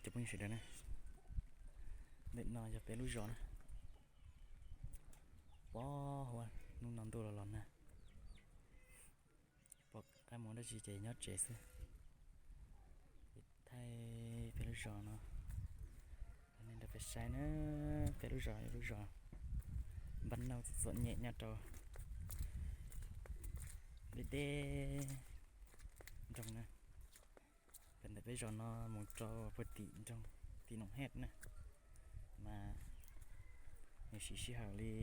Cov phooj ywg sawv daws na, ntawm no yog peb lub zos na. Pob huab, hnub no ntuj los los nag, pom qab mus dab tsi ces nyob tsev xwb. Thaij peb lub zos no, nej nrog peb saib na, peb lub zos yog lub zos npaj nauj txom nyem nyob rau deb deb nroog na. Pem ntawm peb zos no mus rau puag tim nroog, tim Noom Hej na, mas nws siv sij hawm li,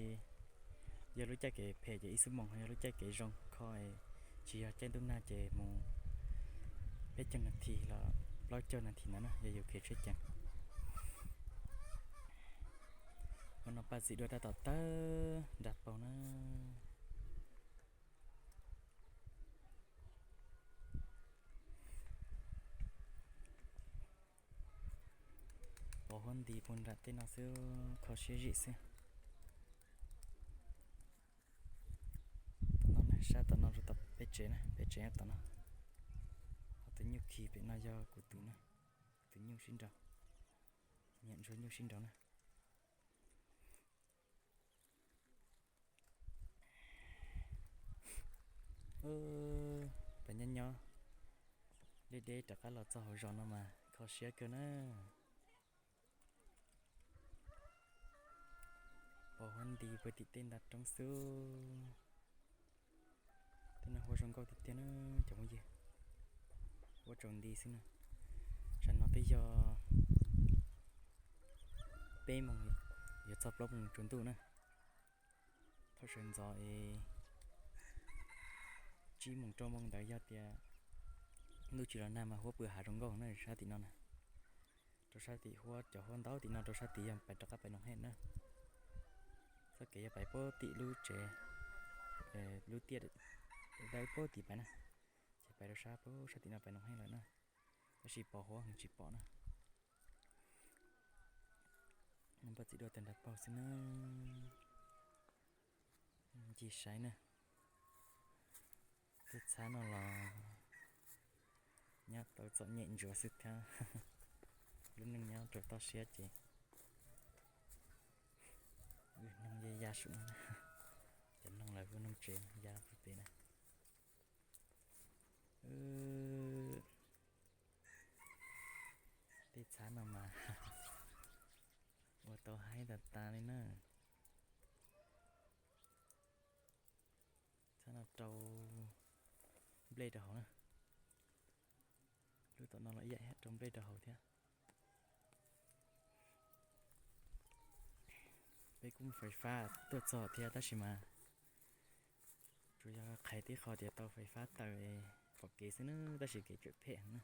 yog lub caij kev phem ces ib xuab moos, yog lub caij kev zoo kho tsis yog caij ntuj nag ces mus peb caug nas this los plaub caug nas this ntawd na, yog yus khiav tsheb ceev. Ua no Paj Txiv Duaj tab tom tawg nra paug na. Pos huab nti puag nram tej no xwb, kho siab zim xwb. Tom no na, sab tom no rau tom peb tsev na, peb tsev tom no. Ho tus nyuj khi pem no yog kuv tus na, tus nyuj sib nraus, niam ntsuag nyuj sib nraus na. Peb nyob nyob deb deb rov qab los txog hauv zos no mas kho siab kawg na. Pos huab nti puag tim tej nta roob xwb. Tej no huab zoo nkauj tiag tiag na cov phooj ywg. Huab tsaus nti xwb na. Tsam no twb yog peb moos yuav txog plaub moos tsaus ntuj na. Thaum sawv ntxov es tsib moos rau moos ntawd yog tias ntuj tsis los nag mas huab pw hav zoov nkauj na sab tim no na. Rau sab tim huab, cov huab ntau tim no rau sab tid yog pais rov qab pais Noom Hej na. Txoj kev yog pais puag tim lub tsev, lub tiaj dawb puag tim pais na, ces pais rau sab puag sab tim no pais Noom Hej lawm na. Tab sis pos huab heev tsis pom na. Paj Txiv Duaj tawg nra paug xwb na. Ncig saib na. Tej txhab no los nyob tau txom nyem ntsuav xwb thiab. Lub neej nyob rau toj siab ces wb noog ya ya saum no na. Cov noog lawv kuj noog tsev ya pem na. Tej txhab no mas ua tau haib tas tas li na. Txhab no rau nplej rau hauv na. Lub tom no los ib yam rau nplej rau hauv thiab. Peb kuj muaj fais fab tuaj txog thiab tab sis mas tsuas yog qhais tib qho tias tau fais fab taws pom kev xwb na, tab sis kev tseem phem heev na.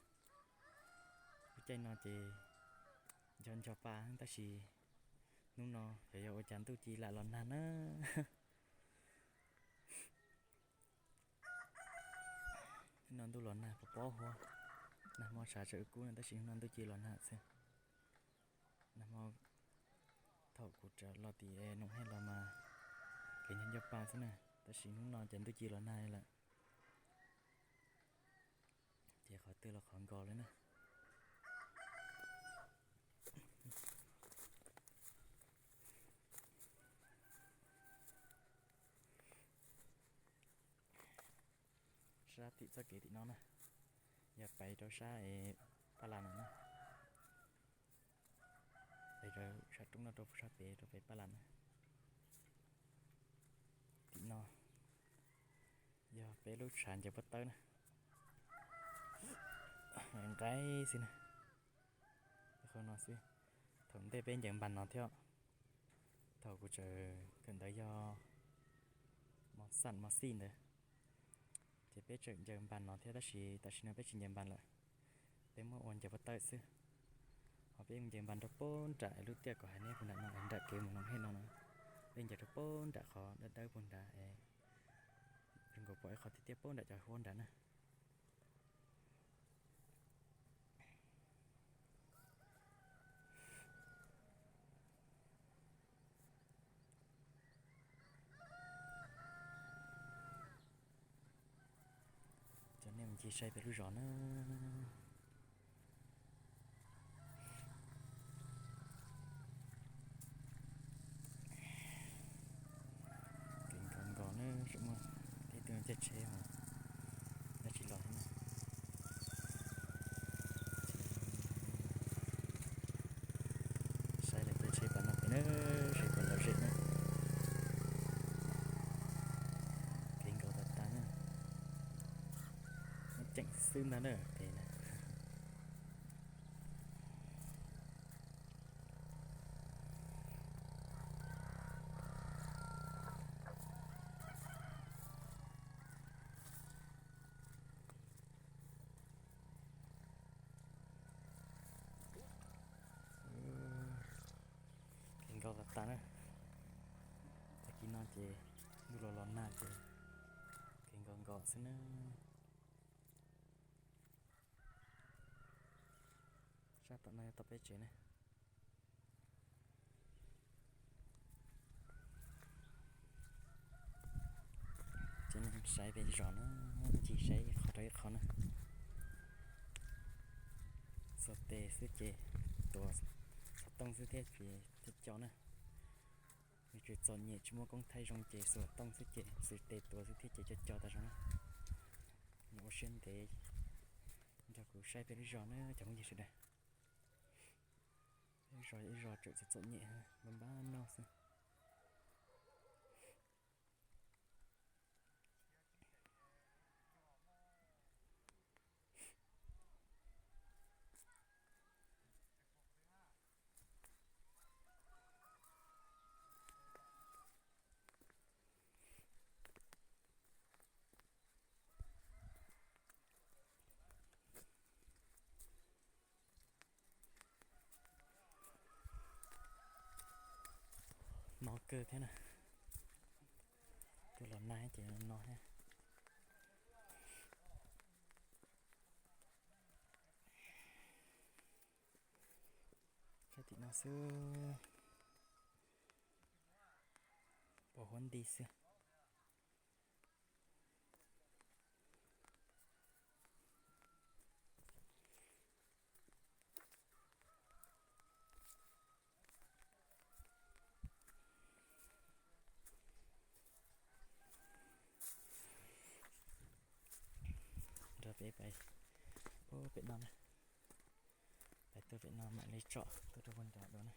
Lub caij no ces nco nco pa tab sis hnub no xyov yog ua cas ntuj ci lam los nag na. Hnub no ntuj los nag pob pob huab, nag hmo tshav tseem kub na tab sis hnub no ntuj ci los nag xwb. Nag hmo thaum kuv tsav los tim Noom Hej los mas kev nco nco pa xwb na, tab sis hnub no ces ntuj ci los nag lawm. Ces qhov twg los qhov nkos li na. Sab tim txoj kev tim no na, yog pais rau sab Paj Las no na. Pais rau sab roob no rau sab pem rau pem Paj Las na. Tim no yog peb lub tshav ncaws pob tawb na. Nqaib xwb na. Qhov no xwb. Thaum ntej peb ncaws npas no thiab. Thaum kuv tseem kawm ntawv yog mos xam mos xij ntawd, ces peb tseem ncaws npas no thiab tab sis tam sim no peb tsis ncaws npas lawm. Peb muab ua ncaws pob tawb xwb. Ho peb ncaws npas rau pob nram lub tiaj kom hais neb puag nram no, nram kev mus Noom Hej no na. Peb ncaws rau pob nram qhov dawb dawb puag nrad, zoo nkaus pom ib qho tiaj tiaj pob nram cov huab nrad na. Cov nej mus ncig saib peb lub zos na. Zem kom lom zem na. Kev nkaus tas tas na. Ceem xwb ntag na pem na. Kev nkaus tas tas na. Tag kis no ces ntuj los los nag ces kev nkaus nkaus xwb na. Sab tom no yog tom peb tsev na. Ces nej saib peb zos na, ncig saib ib qho rau ib qho na. Xuas tes xwb ces tuav, xuas tooj xwb thiaj ces cov co na. Yus tsis txom nyem tsis muaj koob thaij zoo ces xuas tooj xwb ces xuas tes tuav xwb thiaj ces cov co tas zog na. Ua siab ntev nrog kuv saib peb lub zos na cov phooj ywg sawv daws. Peb zos ib zos tseem txom txom nyem npab npab noj xwb. No kawg thiab na. Tuaj los nag ces no thiab. Sab tim no xwb, pos huab nti xwb. Nrog peb pais pem no na, pais tuaj pem no mam li tsom tuaj rau puag nrad dua na.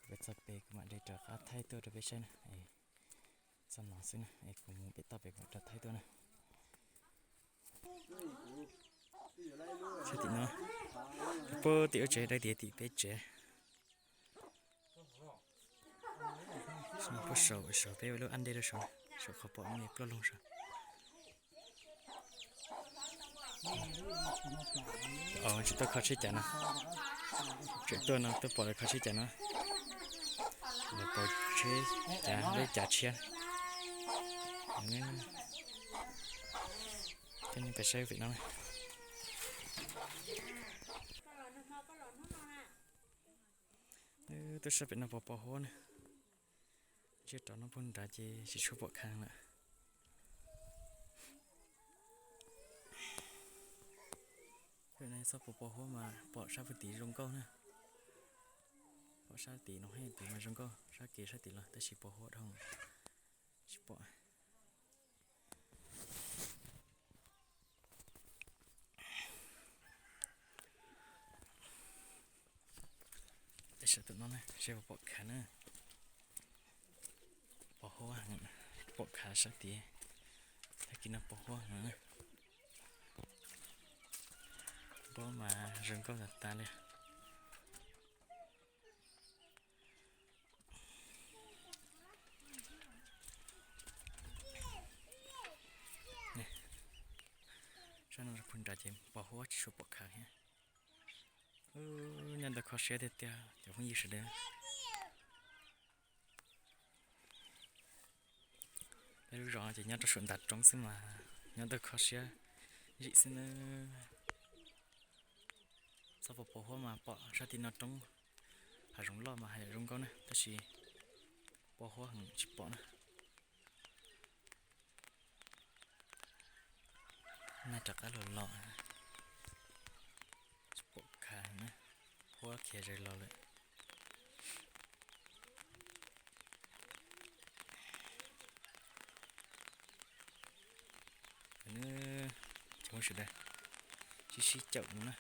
Kuv pais txog pem kuv mam li rov qab thaij tuaj rau peb saib na. Txog no xwb na es kuv mus pem toj pem kuv rov thaij tuaj na. Sab tim no, puag tim ub tsev dawb tiag tim peb tsev. Puag saum, saum peb ua lub ab ntej rau saum, saum qhov pom me ploj loog saum. Tsis tuaj kho tsheb cas no, tseem tuaj no tuaj pom lawv kho tsheb cas no. Lawv pom tsheb cas, lub cas tshiab. Coj nej pais saib pem no. Tuaj saib pem no pos pos huab na. Tsiab rov no puag nrad ces tsis tshua pom khav lawm. Pem no txoj pos pos huab mas pom sab puag tid zoo nkauj na. Pom sab tid no hej tid mas zoo nkauj, sab kev sab tid los tab sis pos huab dhau tsis pom. Tam sim no seb puas pom khav na. Pos huab heev, pom khav sab tid. Tag kis no pos huab heev. Nplob mas zoo nkauj tas tas li. Sab no puag nrad ces pos huab tsis tshua pom khav thiab. Nyob ntawm kho siab tiag tiag cov phooj ywg sawv daws. Peb lub zos ces nyob rau saum ntav roob xwb mas nyob ntawm kho siab zim xwb na. Txoj pos pos huab mas pom sab tim no roob, hav zoov loj mas hav zoov zoo nkauj na tab sis pos huab heev tsis pom na. Nag rov qab los los, tsis pom khav na, huab khiav zawv los lawm. Nws, cov sawv daws sib sib caum no na,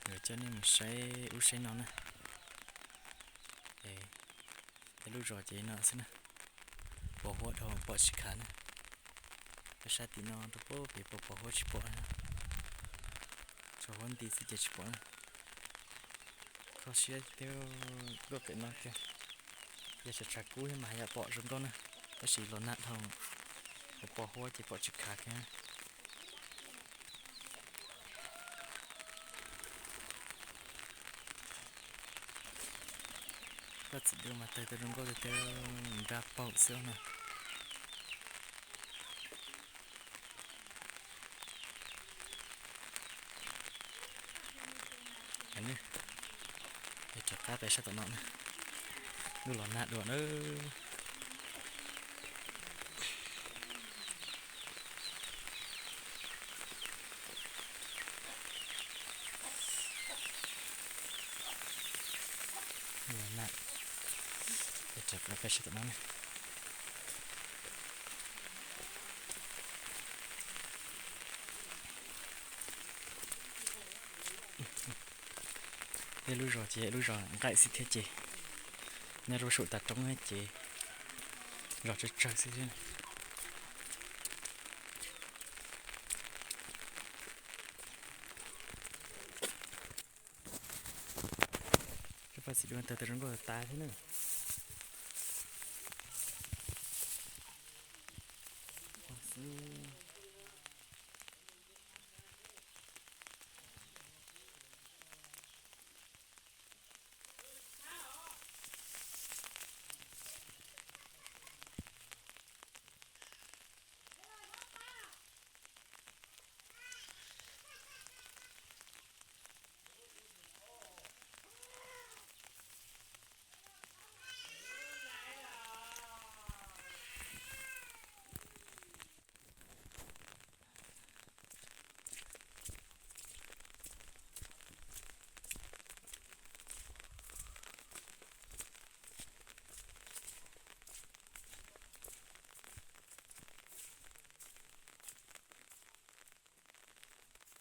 yuav coj nej mus saib ub saib no na. Tej lub zos ces no xwb na, pos huab dhau pom tsis khav na. Peb sab tim no rau pem pos pos huab tsis pom na, tso huab nti xwb ces tsis pom na. Kho siab thiab, luaj pem no tiag. Yog tshav tshav kub thiab mas haj yam pom zoo nkauj na, tab sis los nag dhau, pos pos huab ces pom tsis khav kiag. Koj txiv dua mas tawg tau zoo nkauj tiag tiag, nrab paug xwb no. Rov qab pem sab tom no na, lub los nag dua na. Los nag, rov qab pem sab tom no na. Tej lub zos ces lub zos nqaim xwb thiab ces nyob rau saum tav roob ces zos tsawg tsawg xwb thiab. Poj txiv dua tawg tau zoo nkauj tas thiab na.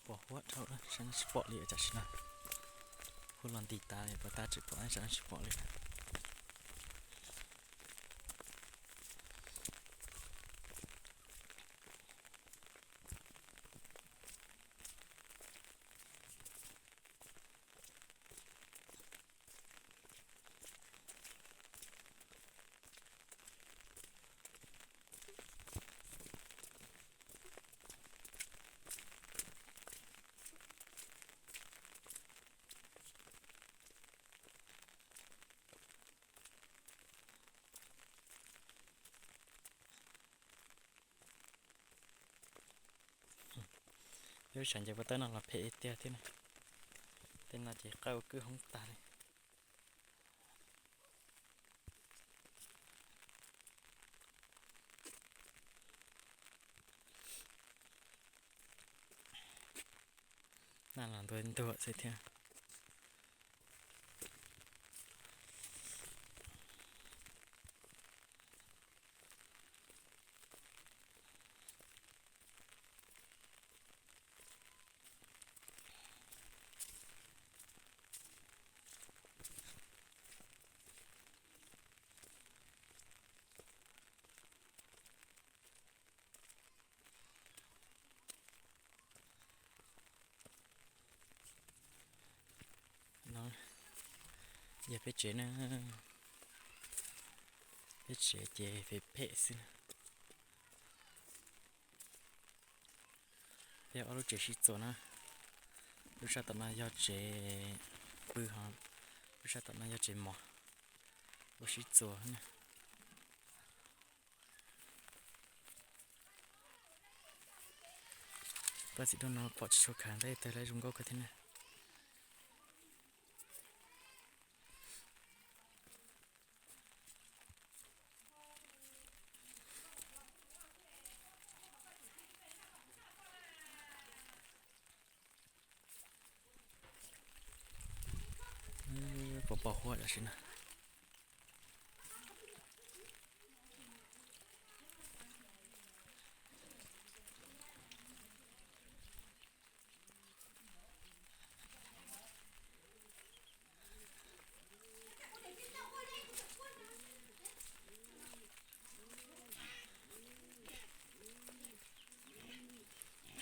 Pos huab dhau, sab no tsis pom li tam sim no. Huab los nti tas li, pos tab tsis pom, sab no tsis pom li. Peb lub tshav ncaws pov tawb no los phem tiag thiab na. Tej no ces qawj ua kwj hoob tag li. Nag los ntuag ntuag xwb thiab. No yog peb tsev na, peb tsev ces phem phem xwb na. Peb ob lub tsev sib txuas na, lub sab tom no yog tsev pw ho lub sab tom no yog tsev mov, ua sib txuas na. Paj txiv duaj no pom tsis tshua khav, tab sis tawg lawm zoo nkauj kawg thiab na. Quaj tam sim no.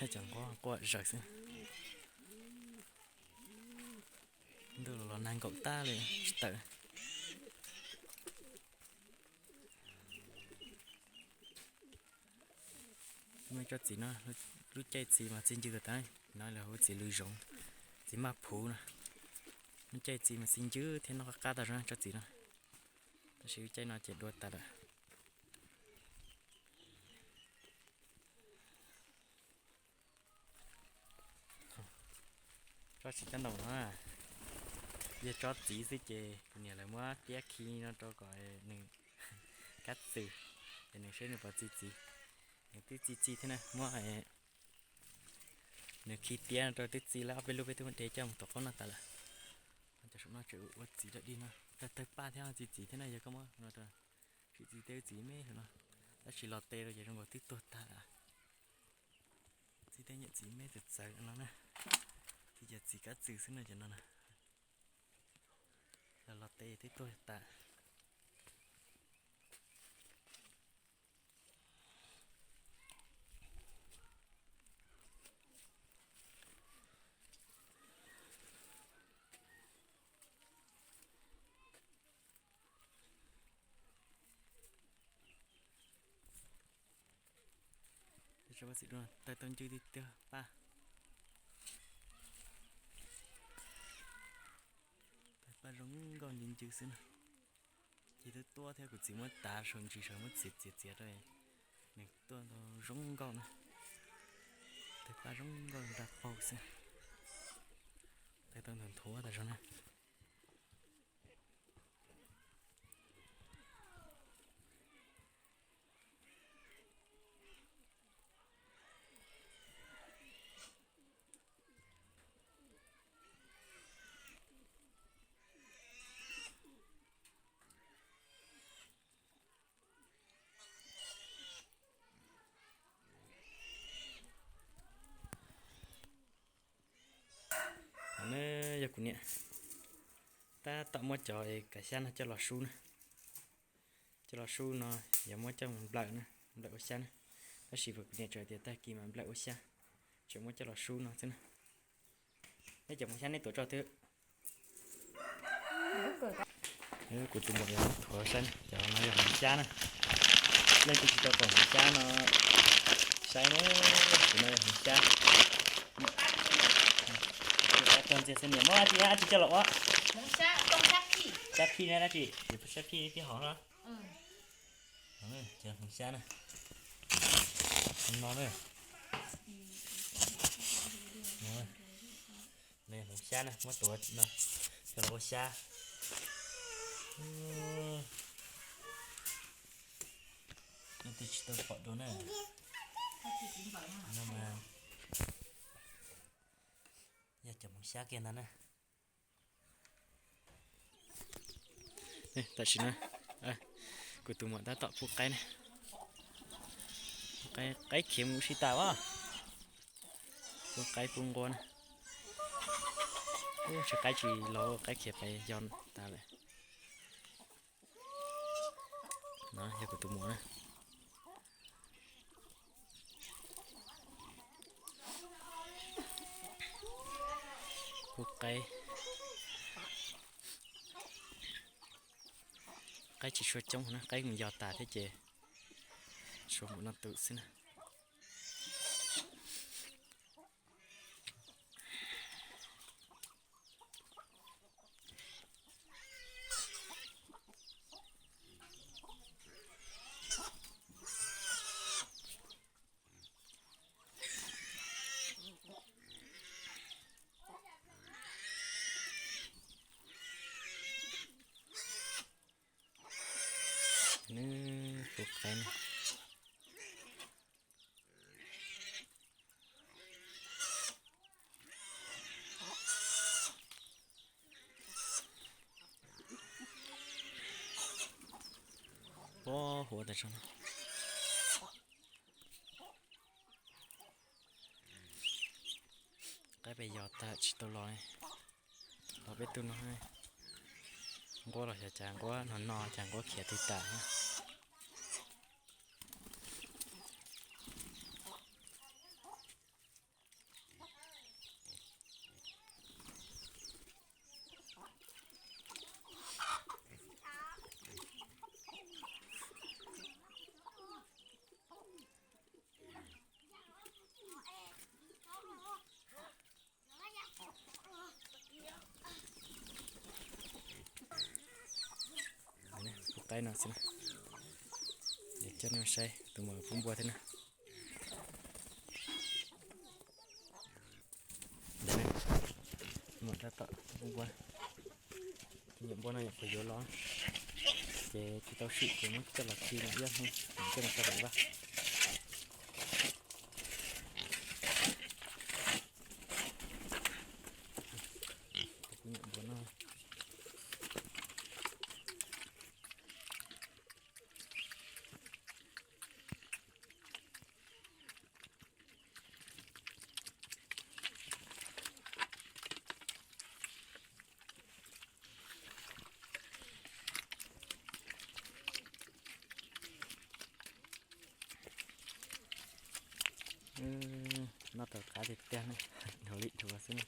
Cov nquab quaj zawg xwb. Ntuj los nag nkaum tag li tsis tawm. Mej tsob txiv no, lub caij txiv mas txi ncw tas, no lawv hu txiv lws zoov, txiv maj phuv no. Lub caij txiv mas txi ncw thiab noj qab qab tag zog tsob txiv no, tab sis lub caij no ces dua tas lawm. Tsob txiv kab ntaum no yog tsob txiv xwb ces kuv niam lawv muab tiab khi no rau kom nws kab txwm, es nws saib nws puas txi txiv. Nws twb txi txiv thiab na, muab nws khi tiab no rau twb txi lawm, ob peb lub peb twb muab de coj mus tom qaub no tas lawm. Cov saum no tseem ua txiv dog dig no, tawg tawg paj thiab txi txiv thiab na, yog koj muab no rau tsis txiv tej txiv me no, tab sis los tes rau ces zoo nkaus twb tuag tag lawm. Txi tej nyuam txiv me txawv txawv no na, txi cov txiv kab txwm xwb no cov no na. Los los tes twb tuag tas. Tawg tau ncw tiag tiag paj. Tawg paj zoo nkauj ncw ncw xwb na. Ces twb tuaj thiab kuv txiv muab tav saum ntsis saud muab txiav txiav txiav rau nws tuaj ntau zoo nkauj na. Tawg paj zoo nkauj nrag paug xwb. Tawg tau nthuav nthuav tas zog na. No yog kuv niam tab tom muab cov kav xyab no coj los sub na. Coj los sub no yog muab coj mus nplawm na, nplawm ua xyab na. Tab sis kuv niam tseem tias tag kis mas nplawm ua xyab, tseem muab coj los sub no xwb na. Neb cov hmoov xyab neb tuav tso twb. Kuv tus muam yog thuav saib, cov no yog hmoov xyab na. Leej twg tsis tau pom hmoov xyab no saib na, tus no yog hmoov xyab. Tog ntxiag xwb niam muab dab tsi dab tsi coj los ua? Xyab phij na dab tsi? Xyab phij tib hov no. Ces hmoov xyab na. No na, hmoov xyab na, muab tuav no coj los ua xyab. Leej twg tsis tau pom dua na. No mas yog cov hmoov xyab kiag ntag na. Tam sim no kuv tus muam tab tom pub qaib ne. Pub qaib, qaib khiav mus ua si tas as. Pub qaib pub nquab na. Ub, tshav qaib tsis los qaib khiav pais yos tas lawm. No yog kuv tus muam na. Pub qaib, qaib tsis tshua coob na, qaib mus yos tas thiab ces tshuav npaum no tus xwb na. Nws pub qaib na. Huab huav tas zog no. Qaib pes yos tag tsis tau los, los peb tug no. Nquab los xyov cas nquab no no cas nquab khiav twg tas na. Pub qaib no xwb na. Coj nej saib tus muam pub npua thiab na. Ntawd, muam tab tom pub npua. Tus nyuam npua no nyuam qhuav yuav los, ces tsis tau swm ces muab coj los khi no ib ob hnub, coj los tso rau vaj. Tus nyuam npua no. Noj tau qab tiag tiag ne, dhau li dhuav xwb ne.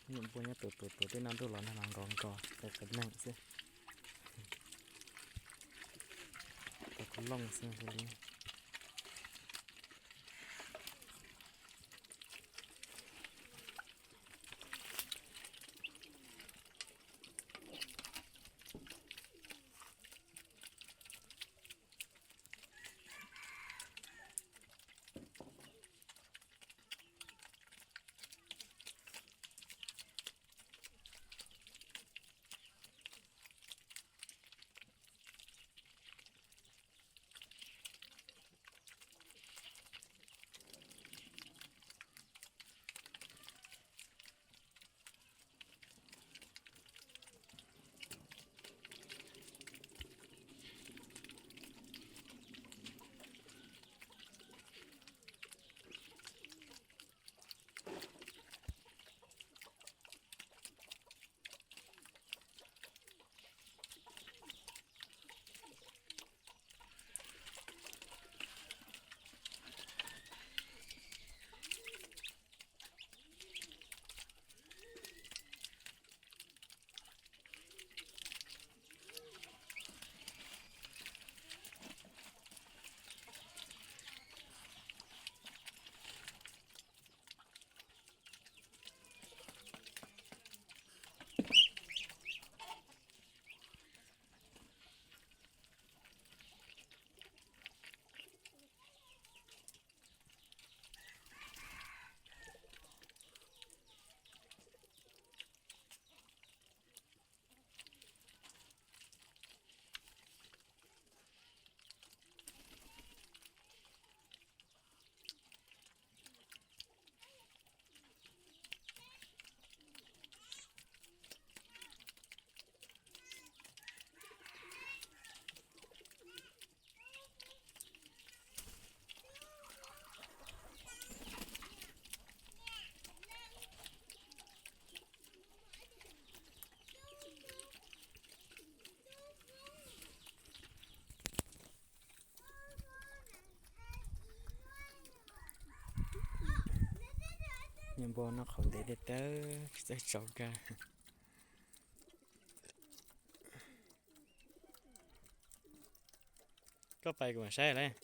Nyuam npua nyob tuav tuav tuav tej no ntuj los nag los nkos nkos tau qhov neeg xwb. Tau qhov looj xwb li. Npua noj qhauv ntev tiag tiag, tsis txawj tsaus kag. Koj pais kuv mam saib lawm.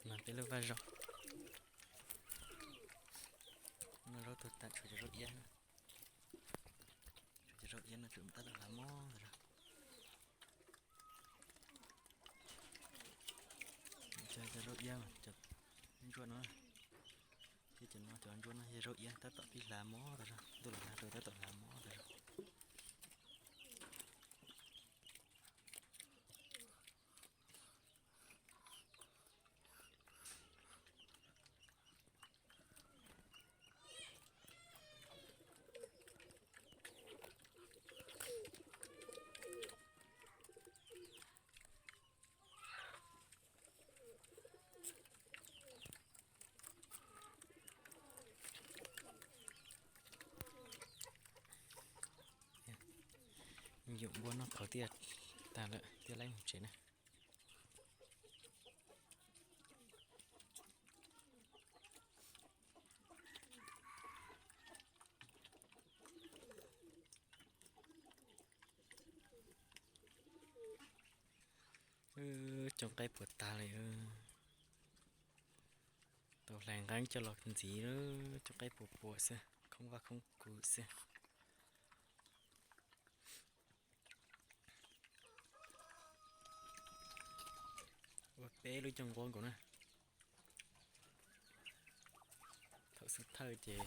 Mas peb lub vaj zaub, noj zaub tag tas tshuav cov zaub iab. Cov zaub iab no tsum tab tom hlav mob ntag. Cov zaub iab, cov ntsuab no, thiab cov no, cov ntsuab no yog zaub iab tab tom pib hlav mob tas zog, ntuj los nag rau tab tom hlav mob tas zog. Yum npua noj qhauv tiaj tag lawm, thiaj li mus tsev na. Cooj qaib puas tag li. Tau hlais nqeeb coj los ntxiv, cooj qaib puas puas xwb, khoob vaj khoob kus xwb. Ua peb lub cooj nquab nkaus na. Thaum xub thawj ces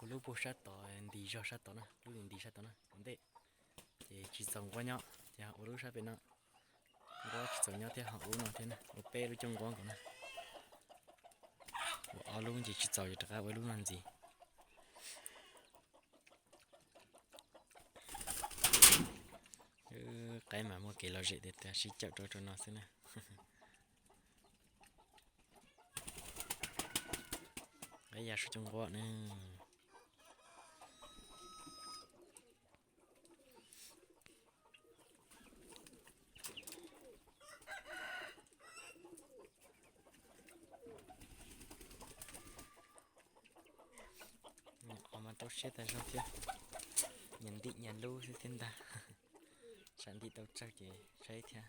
ua lub puag sab tod nti zog sab tod na, lub nti sab tod na ua ntej, ces tsis txaus nquab nyob ces ua lub sab pem no, nquab tsis txaus nyob thiab ho ua lub no thiab na, ua peb lub cooj nquab nkaus na. Ua ob lub ces tsis txaus ces rov qab ua lub no ntxiv. Qaib mas muaj kev lom zem tiag tiag, sib caum rau rau no xwb na. Qaib ya sub cooj nquab na. Nyias qhov mas tau siab tas zog thiab, nyias ntim nyias lub xwb thiab ntag. Tsam ntim tau tsawg ces saib thiab.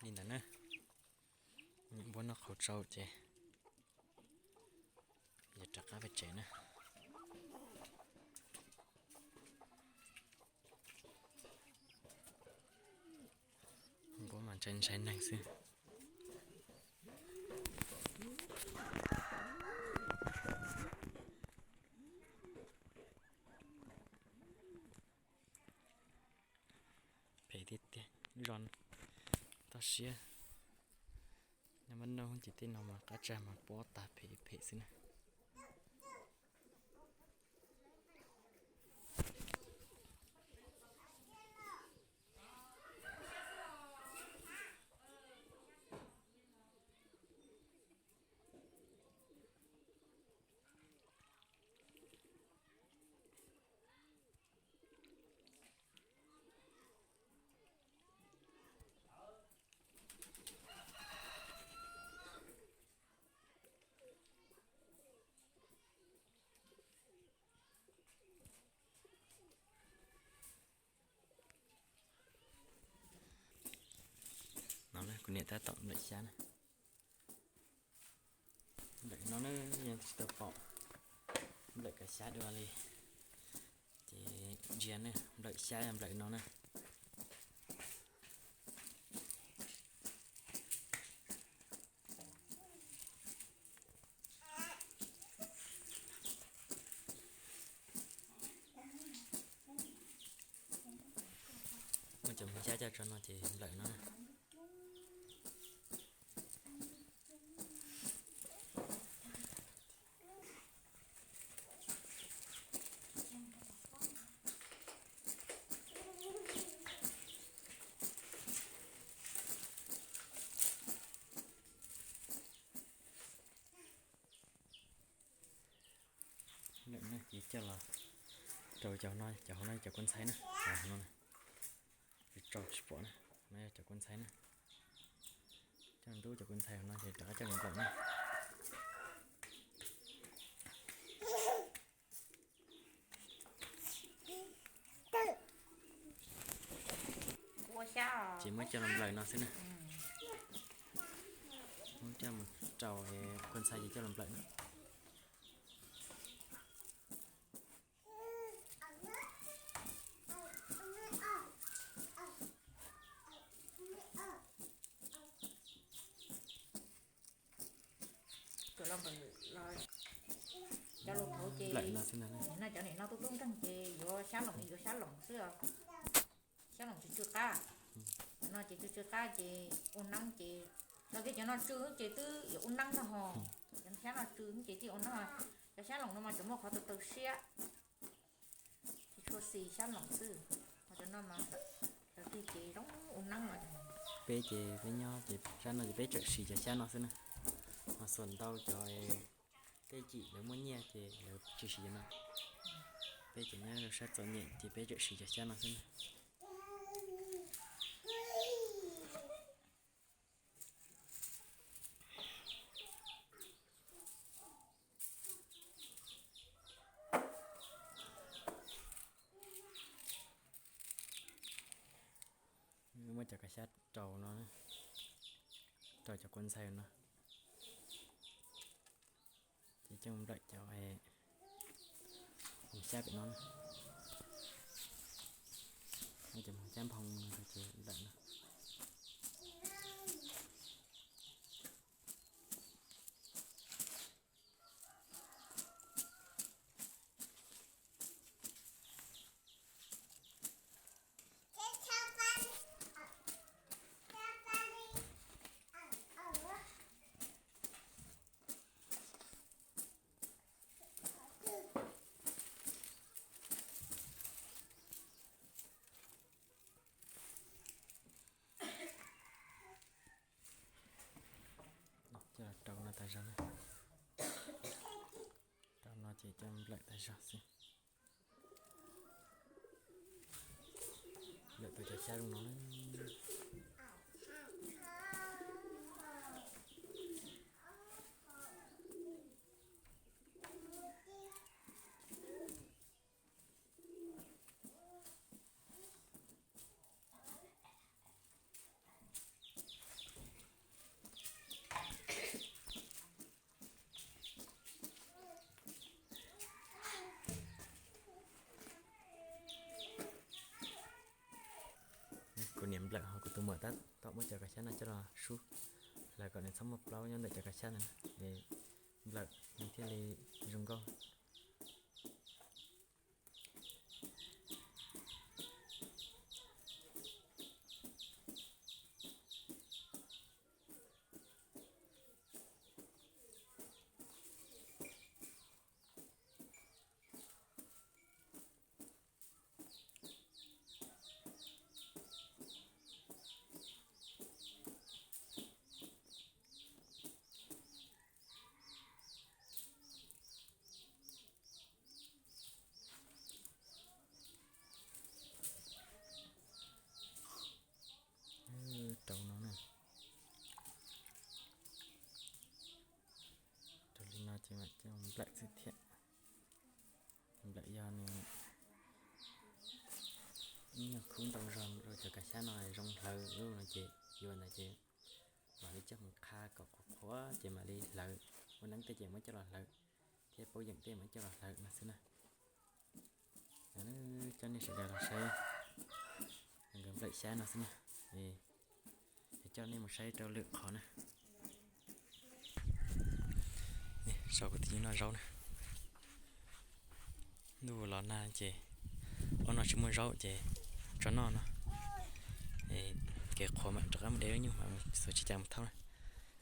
Li ntawd na, npua noj qhauv tsau ces yuav rov qab pem tsev na. Npua mas ntshai ntshai neeg xwb. Phem tiag tiag, zos toj siab. Nyob Mab Noj ces tej no mas qab tsag mas pob tag phem phem xwb na. No na, kuv niam tab tom nplawm xyab na. Nplawm no na, yeej tsis tau pom nplawm kav xyab dua li. Ces ntsia na, nplawm xyab yog nplawm no na. cab coj tso no ces nplawm no na. Lawm na, ces coj los rau cov no, cov hauv no cov kua ntxhai na, cov hauv no, tsis rau tsis pom na, no yog cov kua ntxhai na. Coj ntub cov kua ntxhai hauv no ces rov qab coj los nplawm na. Ces muab coj los nplawm no xwb na. Muab coj mus rau kua ntxhai ces coj los nplawm na. Cov los nplawm los, cov los hauv ces, no cov nim no tub tub nkeeg ces yuav xyab loos, yuav xyab loos xwb os. Xyab loos tsw tsw qab. Cov no ces tsw tsw qab ces ua neeb ces, los kiag cov no tsw ces twb yuav ua neeb no ho. Cov xyab no tsw ces twb ua neeb. Cov xyab loos no mas tseem muaj qhov tau tau siab, tsis tshua xis xyab loos xwb. Ho cov no mas lawv twb ces zoo ua neeb no. Peb ces peb nyob ces sab no ces peb tseem siv cov xyab no xwb na. Mas xuas ntau cov tej cim lawv muaj nyiaj ces lawv tsis siv cov no. Peb ces nyob rau sab txom nyem ces peb tseem siv cov xyab no xwb na. Muab cov kav xyab rau no, rau cov kua ntxhai no. Ces coj nplawm cov hmoov xyab pem no na. Muab cov hmoov xyab nphoo no ces nplawm no. Coj los rau no tas zog na. Rau no ces coj nplawm tas zog xwb. Nplawm tau cov xyab zoo no na. Kuv niam nplawm ho kuv tus muam tab tom muab cov kav xyab no coj los sub hlawv kom nws txhob muaj plaub nyob ntawm cov kav xyab no, nplawm nws thiaj li zoo nkauj. Rau no na. Rau li no ces mam coj nplawm xwb thiab. Nplawm yog nws ib nyuag khub ntau zog rau cov kav xyab no zoo hlawv lub no ces yuav ntawd ces mam li coj mus qha kom qhuav qhuav ces mam li hlawv. Ua neeb tej ces muab coj los hlawv, thiab paub yeem tej muab coj los hlawv no xwb na. Coj nej sawv daws los saib nkawd nplawm xyab no xwb na. Es coj nej mus saib rau lwm qhov na. Saum kuv twb noj zaub na. Ntuj los nag ces ua no tsis muaj zaub ces tso noj no. kev qhuav mam rov qab mus de lub nyuj mam xuas tsheb cav mus thauj na.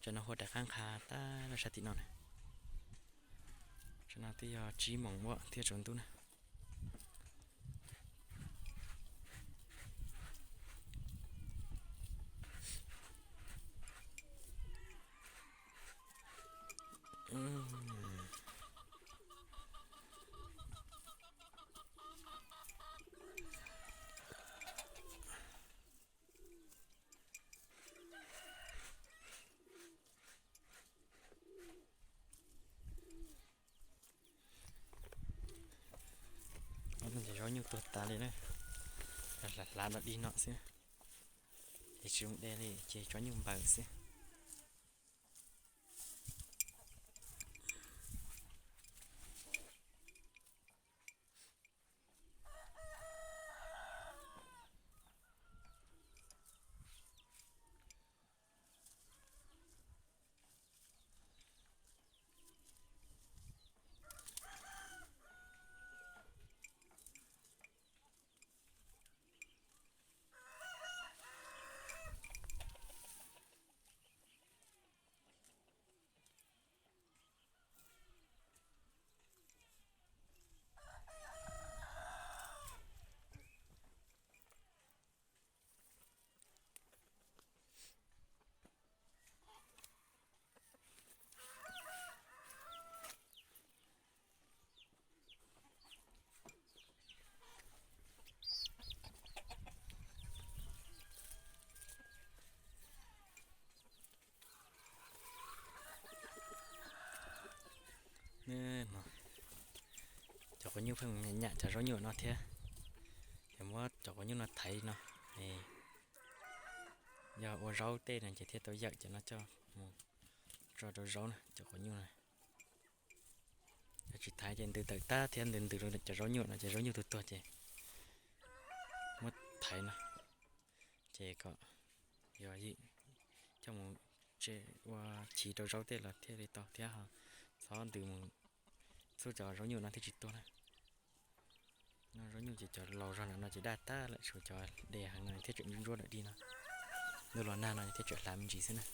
Tsam no huab daim qab nqha tag lawm sab tim no na. Tsam no twb yog tsib moos ua thiaj tsaus ntuj na. Ces zaub nyuj tuag tas li na, hlav hlav dog dig no xwb, ces tsis zoo de li ces tso nyuj npaws xwb. Cov quav nyuj pheej nyam cov zaub nyuj no thiab, ces muab cov quav nyuj no thaiv no, yog ua zaub tej no ces thiaj tau yawm cov no coj mus tso rau zaub na, cov quav nyuj no. Yog tsis thaiv ces ntws tawm tag thiab ntws ntws rau cov zaub nyuj no ces zaub nyuj tuag tuag ces muab thaiv no, ces kom yog yim coj mus ua chiv rau zaub tej los thiaj li tau thiab ho txhob ntws mus, txhub cov zaub nyuj no thiaj tsis tuag na. No zaub nyuj ces cov laus zog no ces daj tag lawm, tshuav cov de heev no thiaj tseem ntsuab ntsuab dawm dig no. Ntuj los nag no thiaj tseem hlav me ntsis xwb na.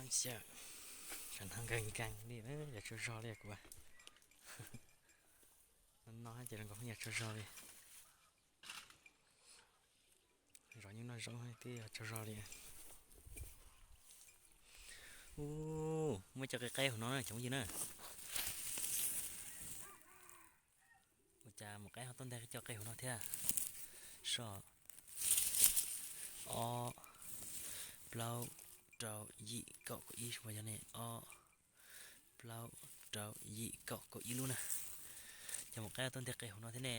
Xyov, sawv no nkees nkees li na, yog tsaug zog li kuv. No no ces zoo nkaus yog tsaug zog li. Zov nyuj noj zaub twb yog tsaug zog li. Ub, muaj cov qe qe hauv no na cov phooj ywg na. Ua cas mus qaib ho tuaj nteg cov qe hauv no thiab? Soj, ob, plaub, rau, yim, kaum, kaum ib, yog ne, ob, plaub, rau, yim, kaum, kaum ib lub na. Ces mus qaib tuaj nteg qe hauv no thiab ne.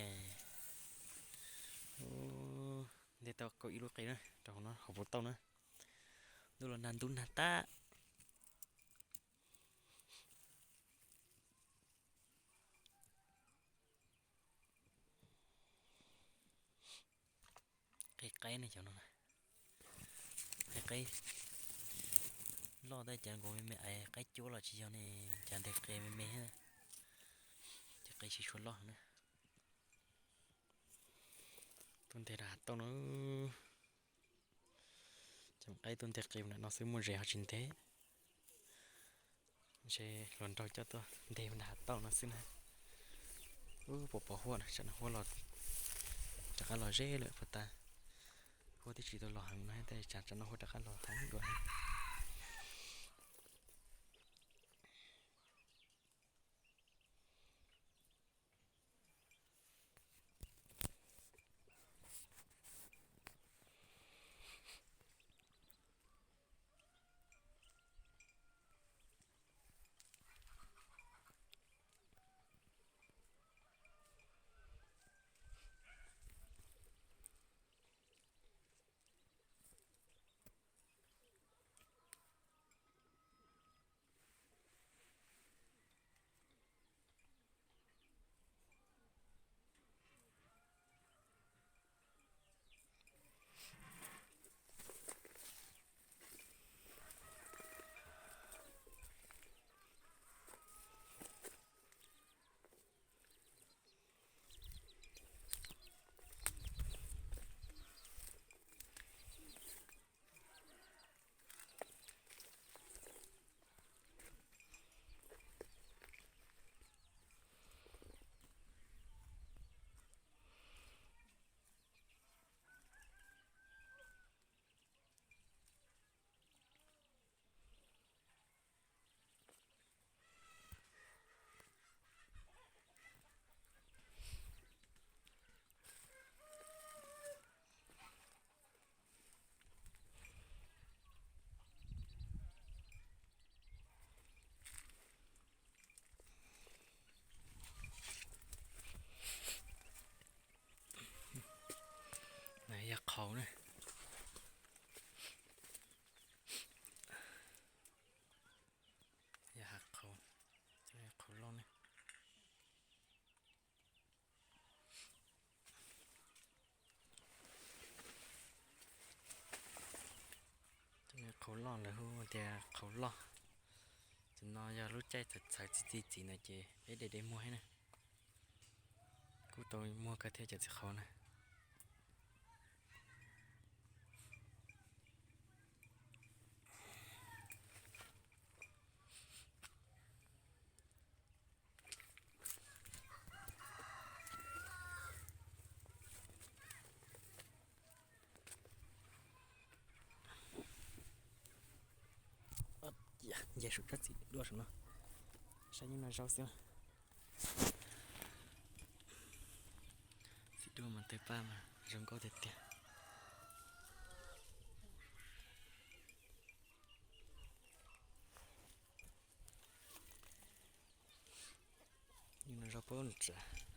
Nteg tau kaum ib lub qe na, rau hauv no hauv puv tauj na. Ntuj los nag ntub nag tag. Qe qaib ne cov no, qe qaib loj tab cas nkaus me me, qaib cuab los tsis yog ne, cas nteg qe me me thiab, ces qe tsis tshua loj na. Tuaj nteg rau hav tauj no, ces qaib tuaj nteg qe nram no xwb, muaj zes ho tsis nteg. Ntshe hluas nraug coj tuaj nteg nram hav tauj no xwb na. Ub, puas pom huab na, tsam no huab los, rov qab los ze lawm puas tas. Huab twb tsis tau los heev no, tab sis tsam no huab rov qab los heev dua. Yog qhauv na. Yog hav qhauv, qhauv loj ne. Qhauv loj lawv hu tias qhauv loj. Tam no yog lub caij txhawv txhawv txiv txiv txiv ntawd ces peb de de muag thiab na. Kuj tau muag kawg thiab cov txiv qhauv na. Nce saum tsob txiv duaj saum no, saib nyuj noj zaub xwb. Txiv duaj mas tawg paj mas zoo nkauj tiag tiag. Nyuj noj zaub pab ntsawm.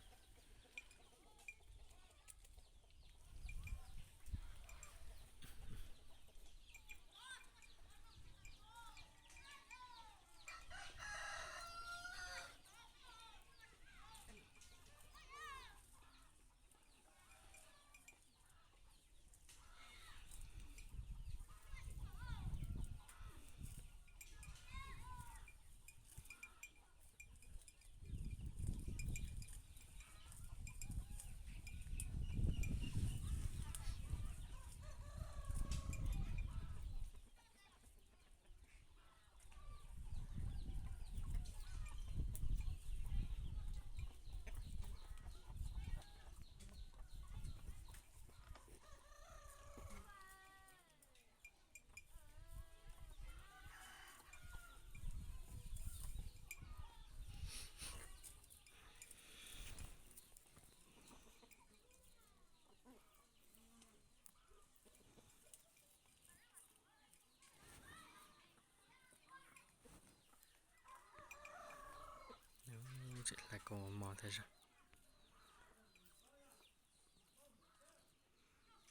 Hlais kaus mos tag zog.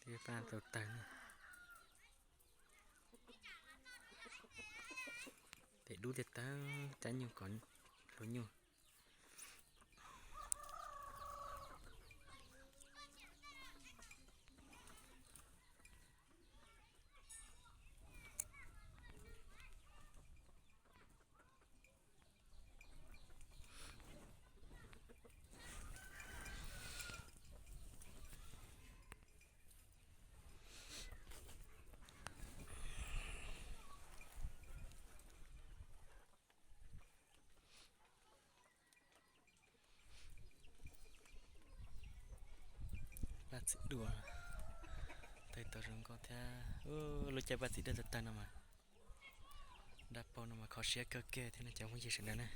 Twb pab tau tawg na. Tes dub tiag tag, cab nyuj kom hlua nyuj. Paj txiv duaj, tawg tau zoo nkauj thiab. Lub caij paj txiv duaj tawg tawg no mas, dab paug no mas kho siab kawg kiag thiab no cov phooj ywg sawv daws na.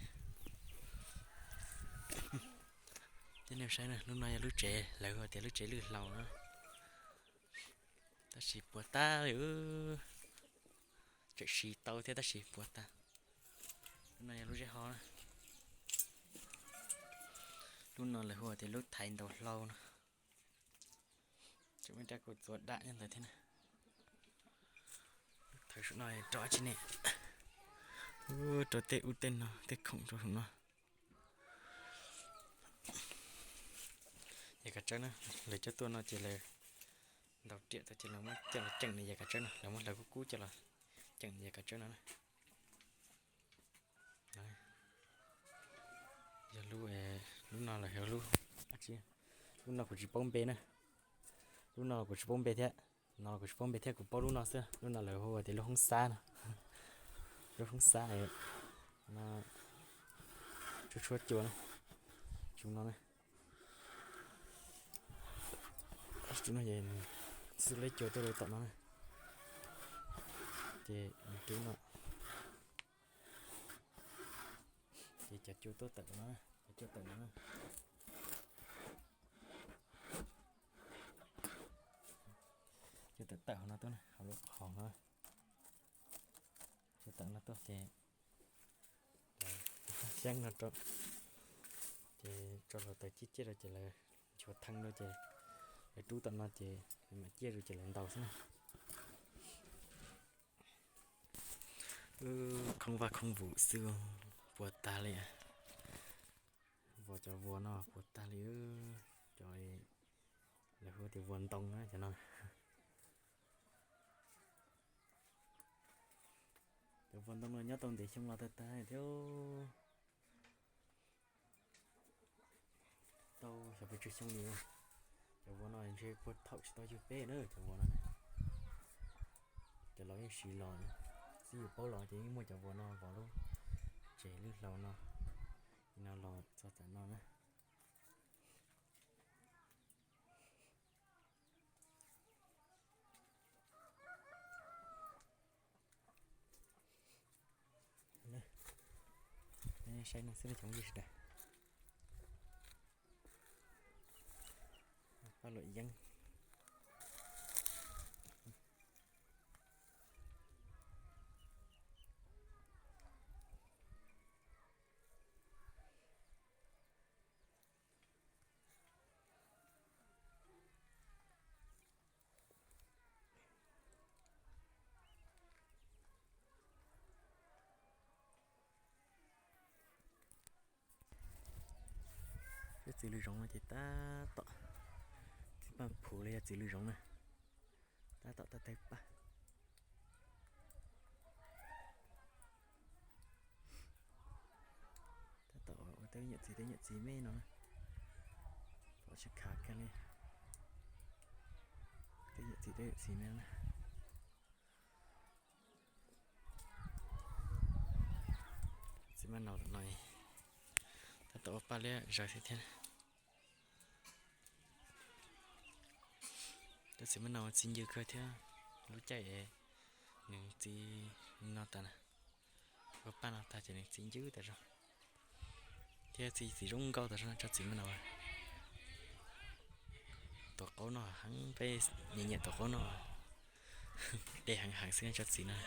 Coj nej saib na, lub no yog lub tsev lawv hu tias lub tsev lwj hlau na. Tab sis puas tag li, tseem siv tau thiab tab sis puas tag. Lub no yog lub zeb ho na. Lub no lawv hu tias lub thaiv ntaus hlau no. Tseem muaj rab kaus txuas dam nyob ntawd thiab na. Thawv saum no rau dab tsi ne? Rau tej ub tej no, tej khoom rau saum no. Yam kav tsawb na, lawv coj tuaj no ces lawv ntaus riam tau ces lawv muab coj los ceem nws yam kav tsawb no, lawv muab hlawv kub kub coj los ceem nws yam kav tsawb no na. Yog lub, lub no lawv hu lub, lub no kuv tsis paub npe na. Lub no kuv tsis paub npe thiab, no kuv tsis paub npe thiab, kuv paub lub no xwb, lub no lawv hu tias lub hoob xab no. Lub hoob xab no, tshuab tshuab cua na, zoo no na. Xwb lub cua tuaj rau tom no na, ces rub no, ces cov cua tuaj tawm no, cov cua tawm no. Cua tawm tawm hauv no tuaj, hauv no, cua tawm no tuaj ces xeeb no rau, ces tso hluav taws ciaj ciaj rau ces lawv nchuav thee rau ces lawv rub tom no ces lawv mam ciaj rau ces lawv ntaus xwb na. Khoob vaj khoob vus xwb, puas tag li. Vos, cov vos no puas tag li. Cov lawv hu tias vos ntoo na cov no. Cov vos ntoo no nyob tau ntev xyoo los tag tag thiab. Tau xyov pes tsawg xyoo li. Cov vos no ntshe puag thaum tsis tau yug peb na cov vos no. Cov laus yeej siv los, xib yus paub los ces yeej muaj cov vos no vov lub tsev lwj hlau no, no los txog tam no na. Saib no xwb cov phooj ywg sawv daws. Paj luam yeeb. Peb txiv lws zoov no ces tab tom, txiv paj phuv los yog txiv lws zoov na, tab tom tawg paj. Tab tom ua tej nyuam txiv tej nyuam txiv me no na, pom tsis khav kiag li. Tej nyuam txiv tej nyuam txiv me no na. Txiv maj naus tom no tab tom ua paj liab zawg thiab thiab. Tab txiv maj naus txi ncw kawg thiab, lub caij nws txi no tas na, ua paj no tag ces nws txi ncw tas zog, thiab txi txiv zoo nkauj tas zog tsob txiv maj naus. Tuam qaub no heev, peb nyiam nyiam tuam qaub no, dej heev heev xwb tsob txiv no.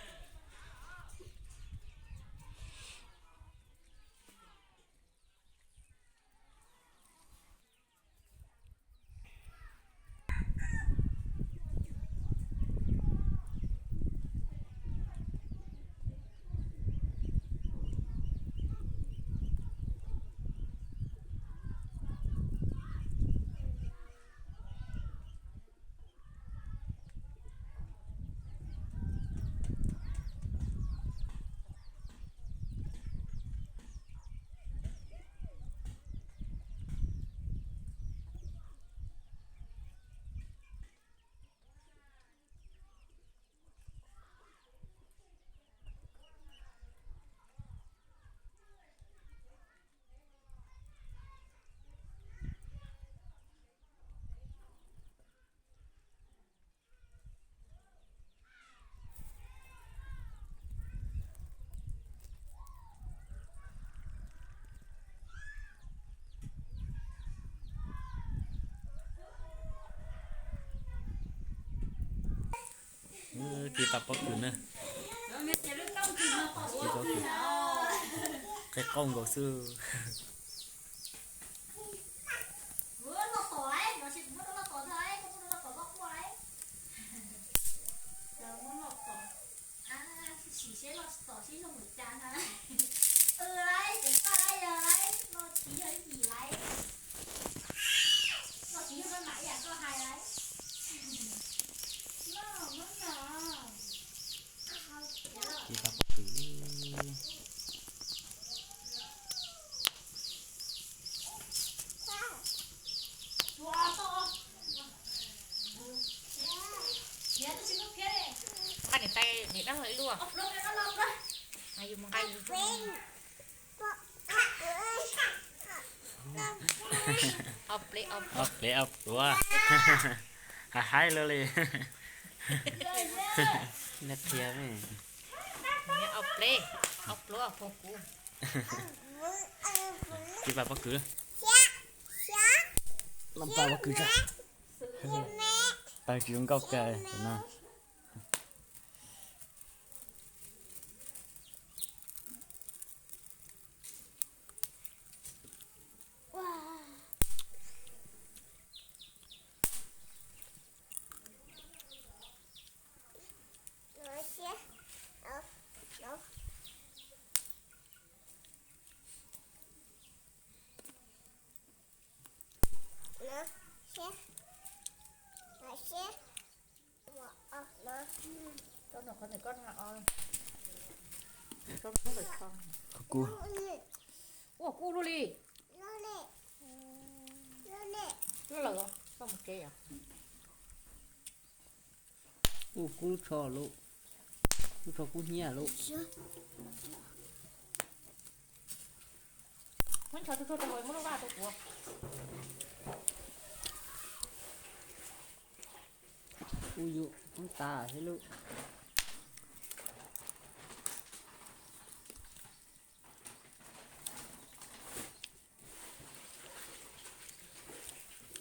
Tiv pab pob kws na. Qe qaub nkaus xwb. Tiv pab pob kws. Nqa niam tais niam dab laug ib lub. Yus mus nqa yus. Ob pleb ob pluav. Haib haib lawm li. Neb qhia me. Ob pleb ob pluav puag kuv. Tiv pab pob kws. Loj pab pob kws tsa. Tawg tsis zoo nkauj kawg no. Qhov kub. Ua kub luaj li. Loj lawm, koj mus tsev os. Ua kub lub tsho lauj, lub tsho kub hnyiab lauj. Muab nchos tsuag tsuag rau hauv, muab lub vaj rau kuv. Kuv yus kub tas thiab lauj.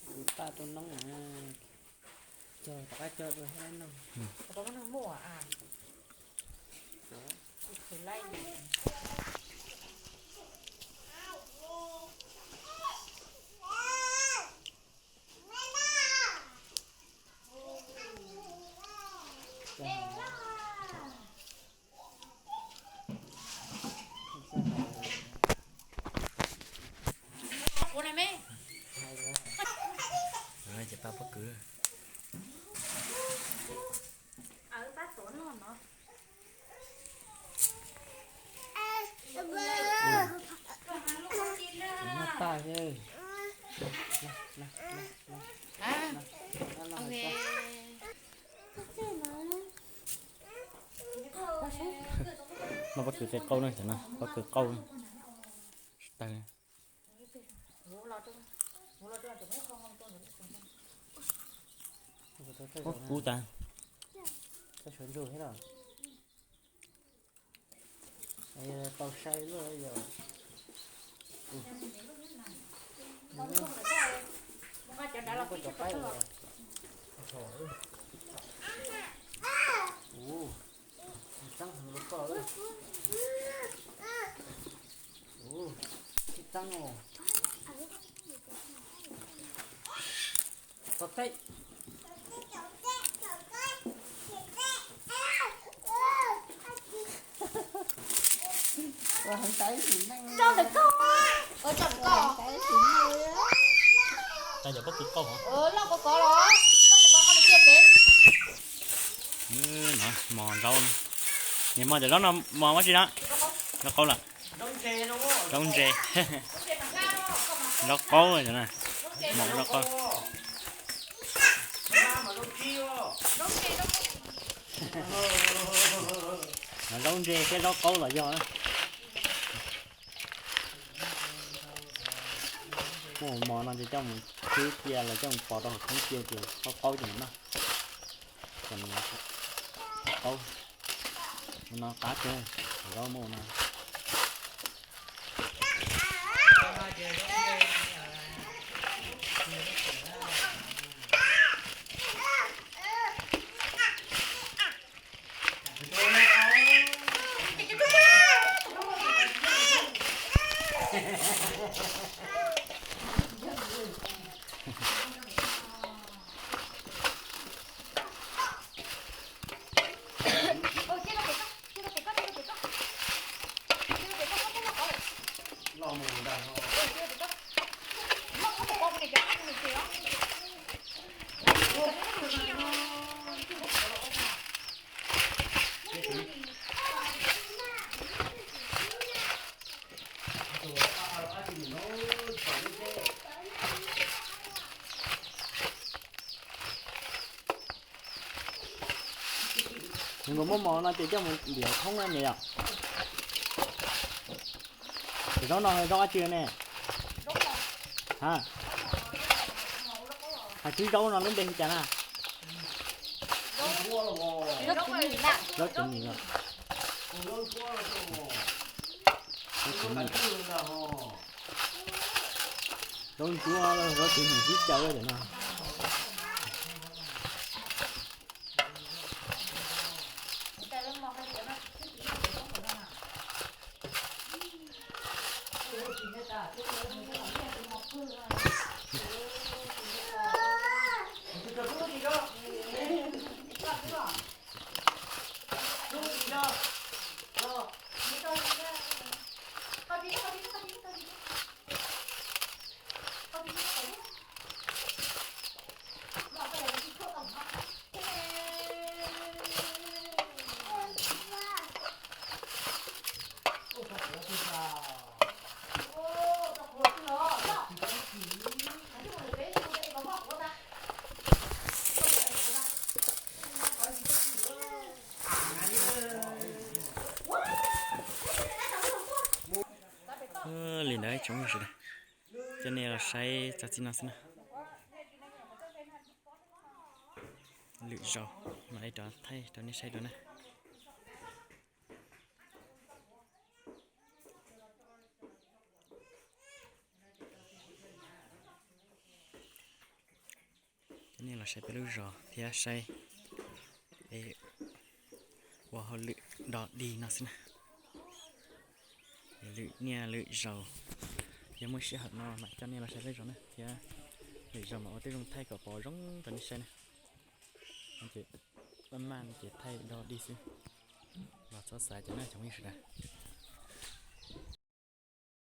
Kuv paj tua noob na, cog tom qab cog dua thiab no. Ces pab pob kws. Noj tag. Noj pob kws qe qaub na, cov no pob kws qaub. Tsis tawg. Ub, kub tas. Tau saib luaj yog. Ub, tseeb heev rau koj. Ub, tseeb os. Tau teb. Tso ntawm koj. Tso ntawm koj. Tau cov pob kws qaub hov. Loj kov kov los, loj kov kov ho cia pem. No mos zaub no. Nws mos cov zaub no mos ua si no. Zaub qaub lawm. Zaub ntses. Zaub qaub na. Mos zaub qaub. Zaub ntses thiab zaub qaub los yog. Muaj mos no ces coj mus khwb cia los coj mus pov rau hauv khoob cia ces qaub qaub ces mus noj. Ces qaub no qab kawg, zaub muaj no. Nws nkaus muaj mov no ces coj mus ntiav thoob na yom. Cov zaub no zaub dab tsi ne? Ha, hais tib zaub no lub npe hu cas na? Zaub txiv nyem. Zaub txiv nyem. Zaub ntsuab, zaub txiv nyem tib caw cov no. Li ntawd tsoom sawv daws, coj nej los saib txog txij no xwb na. Lwm zaus mam li rov thaij rau nej saib dua na. Coj nej los saib peb lub zos thiab saib peb ua hauj lwm do dig no xwb na. Lwm niaj lwm zaus yog muaj sij hawm no mam coj nej los saib peb zos na thiab lwm zaus mam ua tej zoo thaij kom pom zoo rau nej saib na. Ces maj maj ces thaij do dig xwb, los txhob xav cov na tsoom sawv daws.